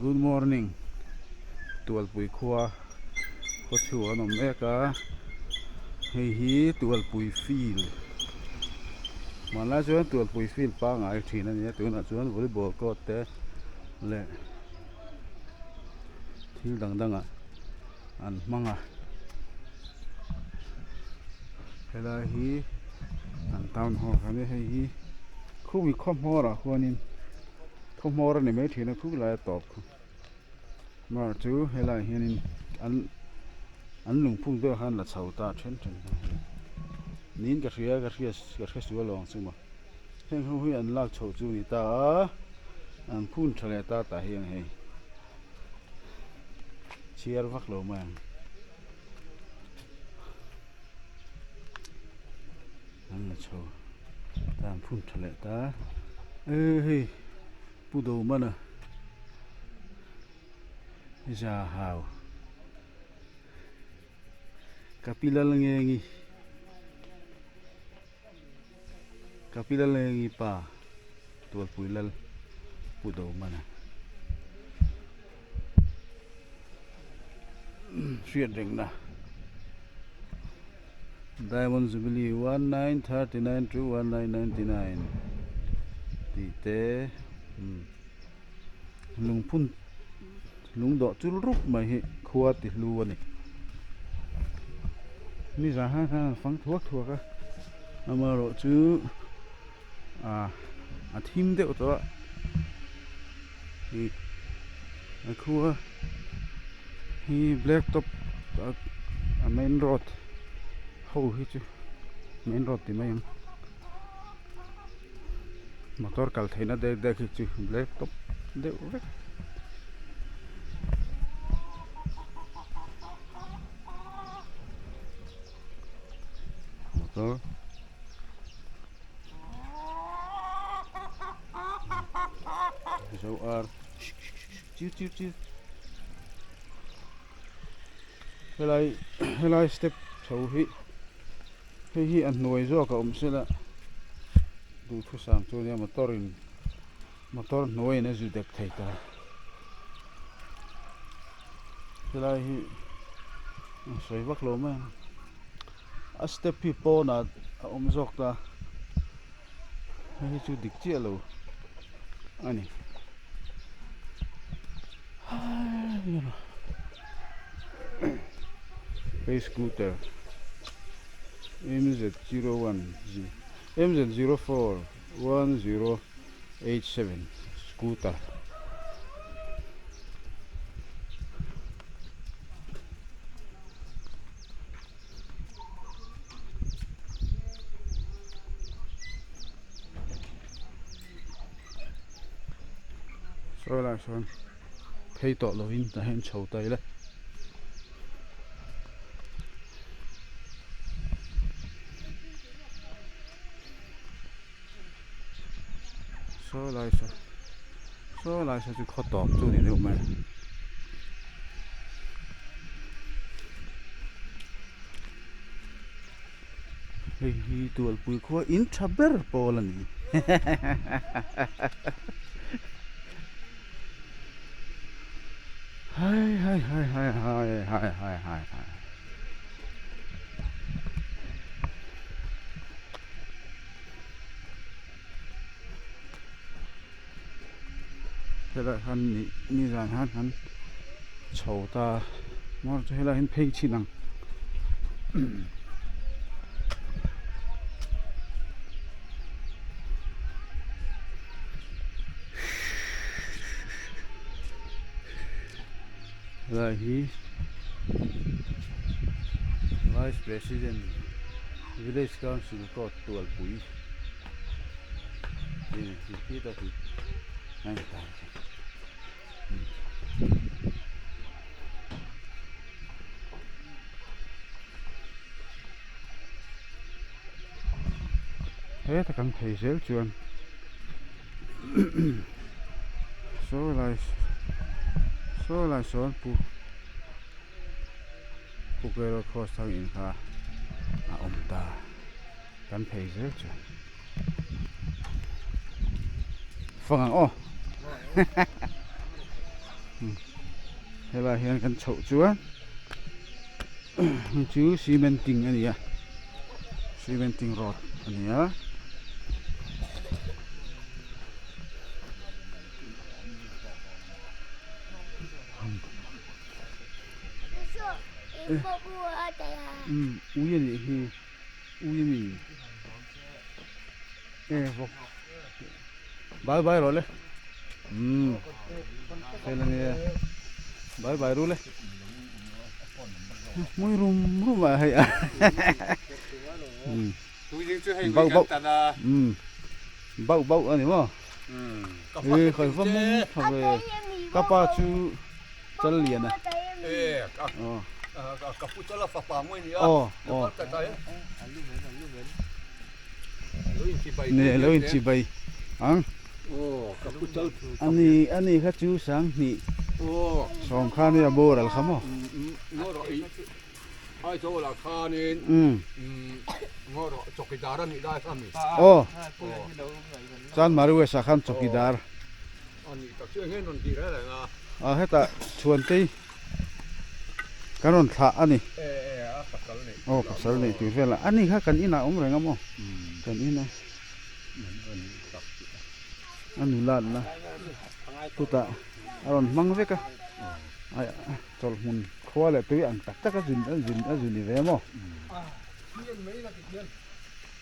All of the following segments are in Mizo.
Good morning Tualpui khua khaw chhuah an awm mek a hei hi Tualpui field hmanlai chuan Tualpui field pangngai thin a ni a tunah chuan volleyball court te leh thil dang dang ah an hmang a helai hi an town hall a nia hei hi khumi khaw hmawr ah khuanin khaw hmawr a ni mai thin a khu lai a tawp khu mar chu helai ah hianin an an lungphung vel khan la chho ta then then a hei niin ka hria ka hria ka hre sual lo ang chu maw heng ho hi an lak chhoh chu a ni ta a an phun tha leh ta tah hian hei. Chhiar vak lo mai ang. An la chho ta an phun tha leh ta. E hei Pu Domana za hau Kapilal Ngengi Kapila Lengi pa Tualpui Lal Pu Domana hriat rengna Diamond Jubilee 1939 to 1999 tih te lungphun lungdawh chul rup mai hi khua ti hlu a ni nizan khan khan an fang thuak thuak a amaherawh chu ah a thim deuh tawh a ih a khua hi black top a main road ho hi chu main road ti mai ang. Motor kal theihna dek dek hi chu black top deuh vek. Motor zo ar chiu chiu chiu helai helai step chho hi. Hei hi a hnuai zawk a awm sela duhthusam chu ania motor in motor hnuai in a zu dek thei ta helai hi a sawi vak lo mai ang a step hi pawnah a awm zawk ta hei hi chu dik chiah lo a ni. Hei scooter MZ01 MZ04 1087 scooter Sawi lai sawn phei tawh lovin tah hian chho ta ila. Sawi lai saw sawi lai saw chu khaw tawp chu a ni deuh mai a. Hei hi Tualpui khua in tha ber pawl a ni Hai hai hai hai hai hai hai hai hai Helai han ni nizan han han chho ta maw chu helai hian phei chhin ang helai hi vice president village council court tualpui. Heta kan phei zel chuan saw lai saw lai sawn pu pu Kero cross thang in kha a awm ta. Kan phei zel chuan fang ang aw. Helaiah hian kan chhoh chuan hei chu cementing a ni a cementing road a ni a. Ui a nih hi ui a mi e vawk bye bye rawh le umm hel a nia bye bye ru le hmui rum rum ah hei bauh bauh umm bauh bauh a ni maw e khawi va mum tha ve ka pa chu chal lian a aw aw Ne lo in chibai ang ani ani kha chu sanghnih sawm kha nia boral kha maw aw chanmari west ah khan chawkidar a hetah chhuantei Kan rawn thlah a ni. Aw pasal neih tur vel a. A ni kha kan inah awm reng a maw? Kan ina a nulatna chutah a rawn hmang vek a. Ai chawlhmun khua leh tui ang tak tak a zun a zun a zun ni ve maw?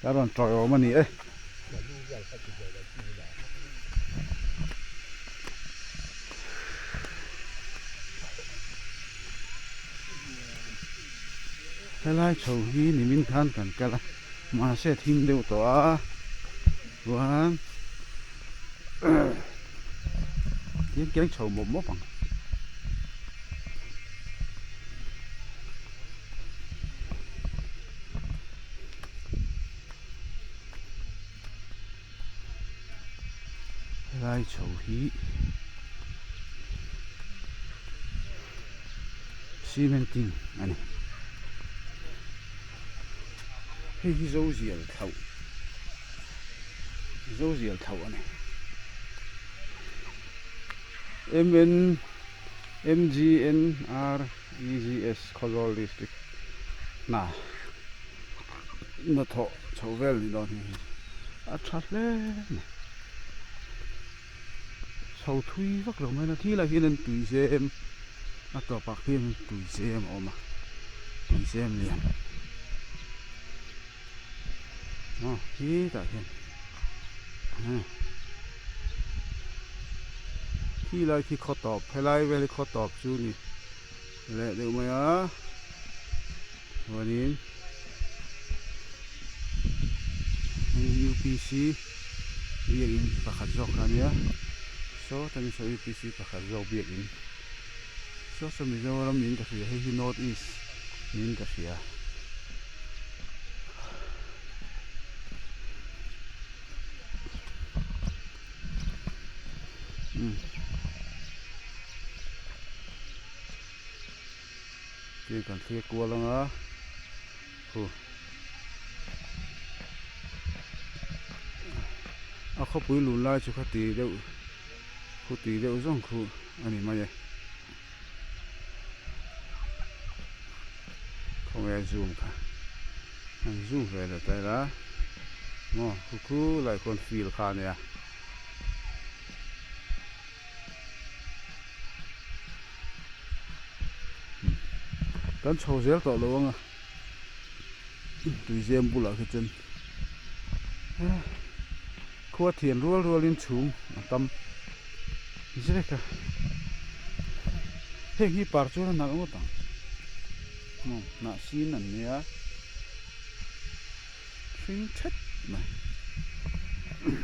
Ka rawn tawiawm a ni e. Helai chho hi nimin khan kan kal a mahse thim deuh tawh a chuan tin keng chho mawp mawp ang. Helai chho hi cementing a ni hei hi zo zial thlauh zo zial thlauh a ni M N M G N R E G S Khawzawl district hna hnathawh chhoh vel ni dawn hi a tha hle mai chho thui vak lo mai na thil ah hian an tui zem a tawp ah khian tui zem a awm a tui zem lian aw hetah hian khi lai khi khaw tawp helai vel hi khaw tawp chu ni leh deuh mai a chuanin hei upc biakin pakhat zawk kha ania saw tani saw upc pakhat zawk biakin saw saw mizoram niin ka hria hei hi north east niin ka hria. Tin kan thlir kual ang a khu a khawpui lun lai chu khati deuh khuti deuh zawng khu a ni mai e khawnge zoom kha an zoom ve leh ta ila maw khu khu lai khuan field kha a nia. Kan chho zel tawh lo ang a tuizem bulah khi chuan khua thian rual rualin chhum a tam zek a heng hi par chuan a nalh ngawt ang hnah sin an nia. Hring thet mai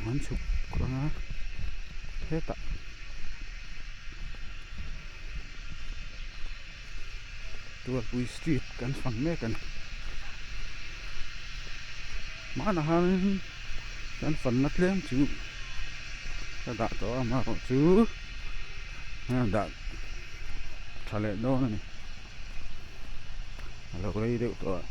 an chhuk ang a hetah Tualpui street kan fang mek a ni hmanah khan kan fanna tlem chu ka dah tawh a amaherawhchu dah tha leh dawn a ni. A lo rei deuh tawh a.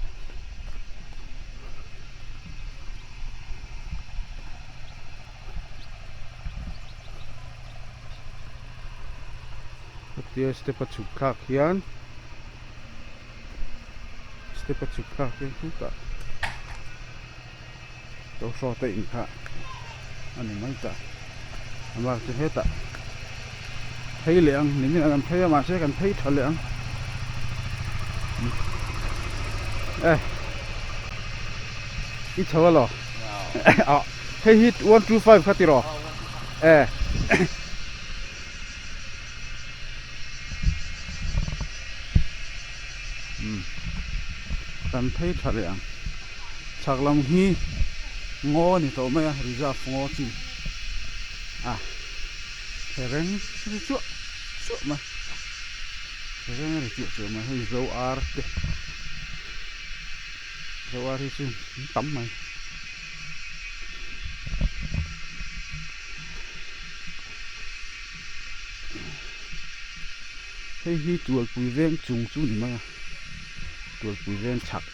Hetia step a chhuk thlak hian step a chhuk thlak hian khutah lo hrawt a inkhah a ni mai ta a bak chu hetah phei leh ang nimin ah kan phei a mahse kan phei tha leh ang e i chho alaw ah hei hi 125 kha tiraw e. Kan phei tha leh ang. Chhak lam hi ngaw a ni tawh mai a, reserve ngaw chin a thereng ri chuah chuah mai, thereng a ri chuah chuah mai hei zo ar te, zo ar hi chu an tam mai. Hei hi Tualpui veng chung chu ni mai a Tualpui veng chhak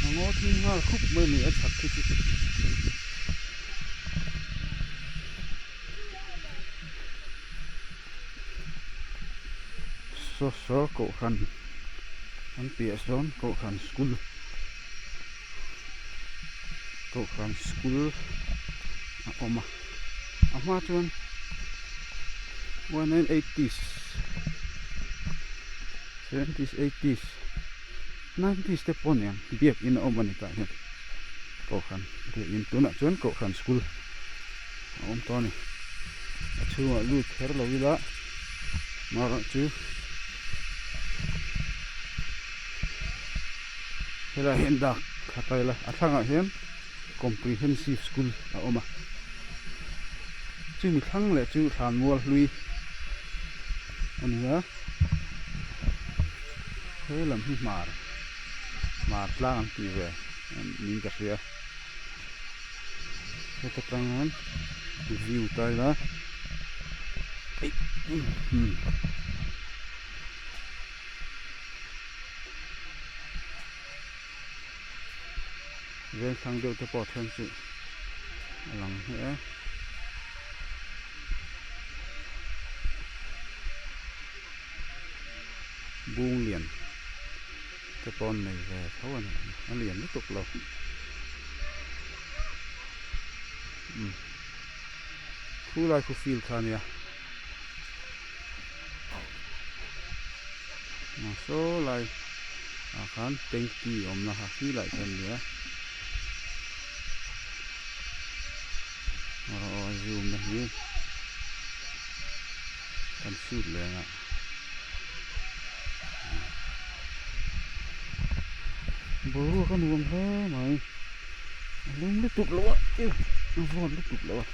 a ngaw thim nghal khup mai a ni a chhak khi chu. Saw saw kohhran an piah sawn kohhran school kohhran school a awm a a hma chuan 1980s 70s 80s 90s te pawh aniang biakin a awm a ni tah hian kohhran biakin tunah chuan kohhran school a awm tawh a ni a chhungah lut kher lo ila marawh chu helaiah hian dak thla ta ila a thlangah hian comprehensive school a awm a chumi thlang leh chu thlanmual hlui a ni a he lam hi hmar hmar tlang an tih ve niin ka hria. Heta tang hian view ta ila veng thlang deuh te pawh then chu a lang hle a. Bung lian. Te pawh an nei ve tho a ni a lian lutuk lo umm khu lai khu field kha a nia ah saw lai ah khan tanky a awm na kha khi lai kha a nia aw a zoom na hi kan shoot leh ang a. Boruak a nuam hle mai a lum lutuk lo a a vawt lutuk lo a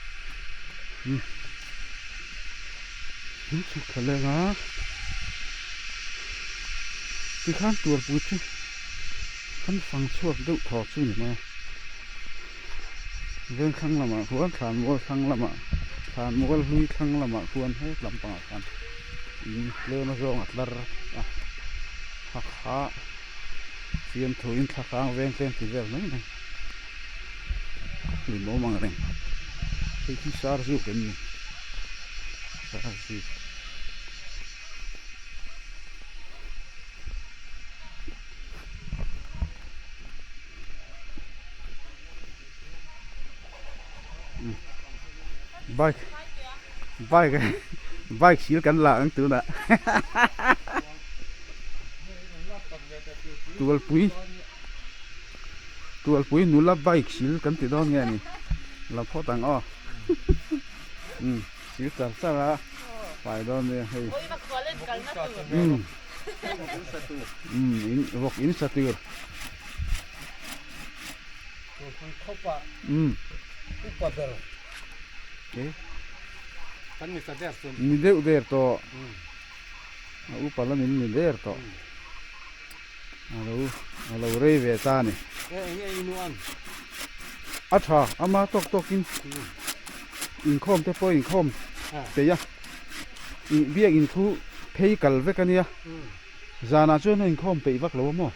in chhuk thla leng a tikhan tuarpui chu kan fang chhuak deuh thaw chu ni mai a veng thlang lamah khuan thlanmual thlang lamah thlanmual hlui thlang lamah khuan het lampangah khan in tlem a zawng a tlar a a kha fiamthu in thla hrang veng tlem ti vel mai mai hlim awm ang reng hei hi sar zuk em ni sar zuk. Bike bike bike sil kan la ang tunah tualpui tualpui nula bike sil kan ti dawn nge ni la phawt ang aw um sil char char a fai dawn nia hei um um in vawk in sa tur. Tualpui khawpa upa ber kan ni ta der chuan. Ni deuh der tawh. A upa lamin ni der tawh. A lo a lo rei ve ta a ni. E eng nge i nuan? A tha ama tawk tawkin inkhawm te pawh inkhawm peih a. Biak in khu phei kal vek a nia. Zanah chuan a inkhawm peih vak lo a maw?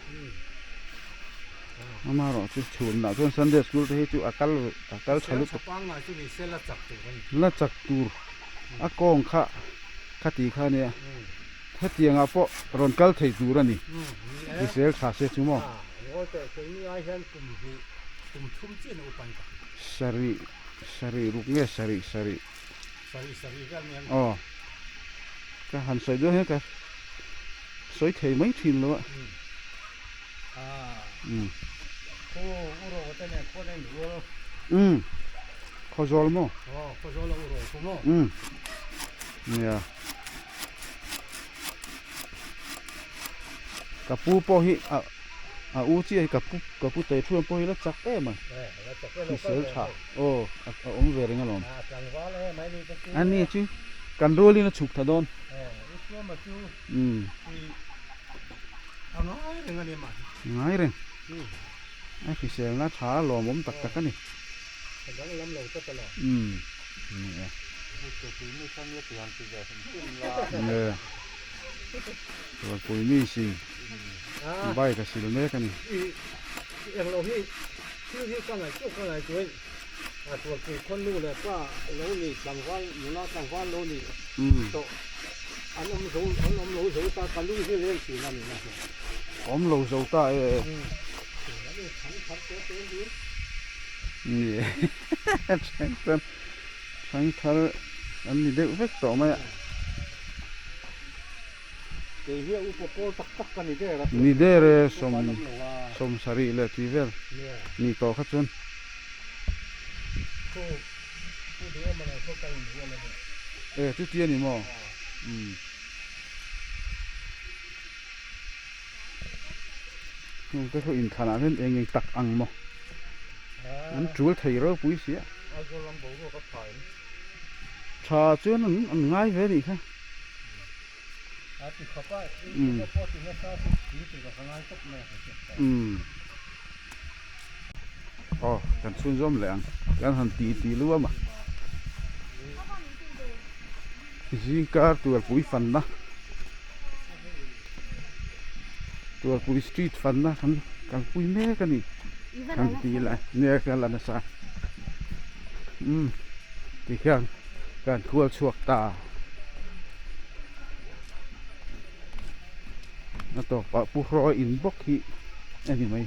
Amaherawh chu chhunah chuan Sunday school te hi chu a kal a kal tha lutuk. La chak tur a kawng kha khati kha ania hetiangah pawh rawn kal thei tur a ni hrisel tha se chu maw. Sarih sarih ruk nge sarih sarih aw ka han sawi dawn hian ka sawi thei mai thin lo a. Umm Khawzawl maw? Umm nia ka pu pawh hi a a u chiah hi ka pu ka pu tei thuan pawh hi la chak em a hrisel tha aw a awm ve reng alawm ani chu kan rualin a chhuk tha dawn umm. A ngai reng a ni mah hi. Ngai reng. A hriselna tha lawmawm tak tak a ni. A danglam lo tlat a lo. Umm ni e. Nge. Tualpui mi si bike a sil mek a ni. Eng lo hi thil hi ka ngaihtuah ka ngaihtuah in a tualpui khaw nu leh pa lo ni tlangval nula tlangval lo ni tawh. An awm zo an awm lo zo ta ka lung hi leng thin a ni na hmu. Awm lo zo ta e. Ni e thangthar thangthar an ni deuh vek tawh mai a. Kei hi a upa pawl tak tak ka ni der a. Ni der e sawm sawm sarih leh tih vel ni tawh kha chuan. E chuti a ni maw? Umm. Heng te khu inthlanah hian eng eng tak ang maw? An tul thei ropui si a. Tha chuan an ngai ve a nih kha. Umm. Aw kan chhunzawm leh ang kan han ti ti luam a zingkar tualpui fanna tualpui street fanna kan kalpui mek a ni kan ti lai nia ka la nasa umm tikhian kan khual chhuak ta a tawpah pu hrawi in bawk hi a ni mai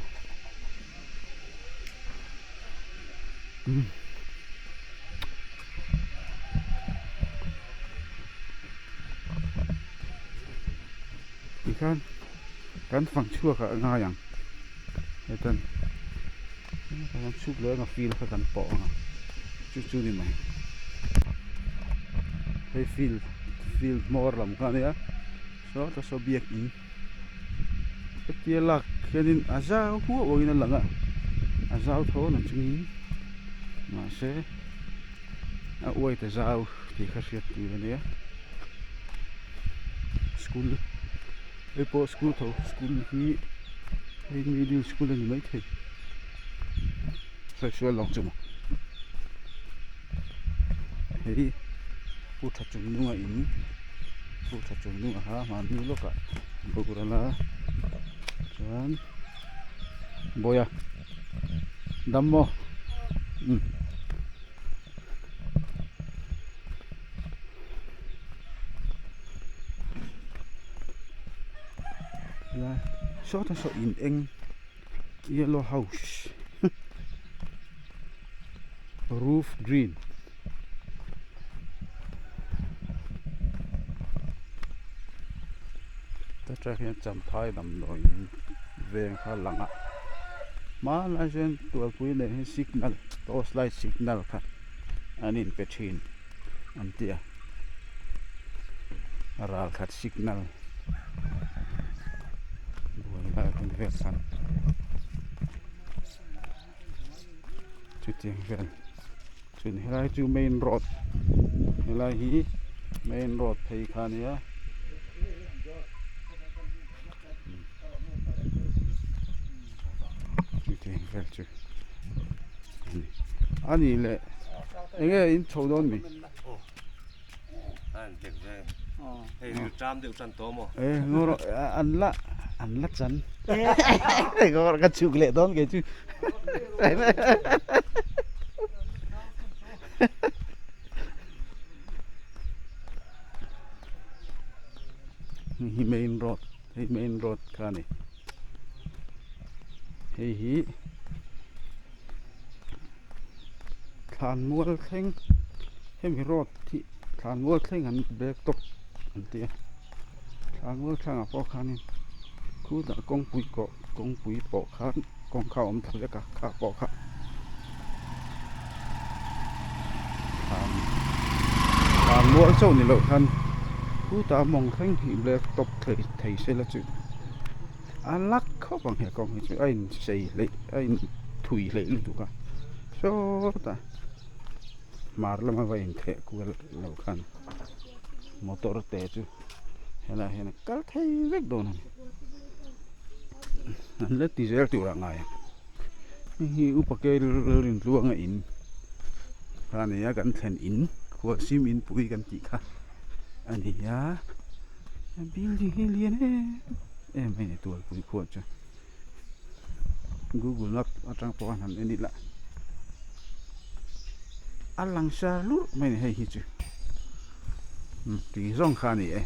umm tikhan kan fang chhuak ah a ngai ang hetan kan chhuk leh anga field kha kan pawh ang a chu chu ni mai hei field field hmawr lam kha a nia saw ta saw biakin hetia lak hianin a zau huau angin a lang a a zau tho na chungin mahse a uai ta zau tih kha hriat tur a nia school hei pawh school tho school hi hei middle school a ni maithei sawi sual lo chu maw hei pu tha chung nunga in pu tha chung nunga kha hmanni lawkah boral a chuan bawiha dam maw umm. Helai sawtah saw in eng yellow house roof green ta tang hian champhai damdawi in veng kha a lang a hmanlai chuan tualpui nen hian signal torch light signal kha an inpe thin an ti a ral khat signal buai lai hun vel khan chutiang vel chuan helai chu main road helai hi main road phei kha a nia. Chutiang vel chu a ni a nih leh eng nge in chho dawn mi e an la an la chan. Ka chhuk leh dawn kei chu. Hei hi main road hei main road kha a ni hei hi thlan mual thleng hemi road hi thlan mual thleng an black top an ti a thlan mual thlangah pawh khanin khutah kawngpui kawh kawngpui pawh khan kawng kha a awm thla vek a kha pawh kha thlan thlan mual chauh ni loh khan khutah mawng thleng hi black top thei thei se la chu a lak khawp ang he kawng hi chu a insei hleih a inthui hleih lutuk a sawtah hmar lama va intheh kual loh khan motor te chu helaiah hian a kal thei vek dawn a ni an la ti zel tur ah ngai ang hei hi upa Lalrintluanga in kha a ni a kan thlen in khualsim inpui kan tih kha a ni a building hi lian em em mai a ni tualpui khua chu google map atang pawh khan han en ila a lang sar lurh mai a ni hei hi chu tih zawng kha a ni e.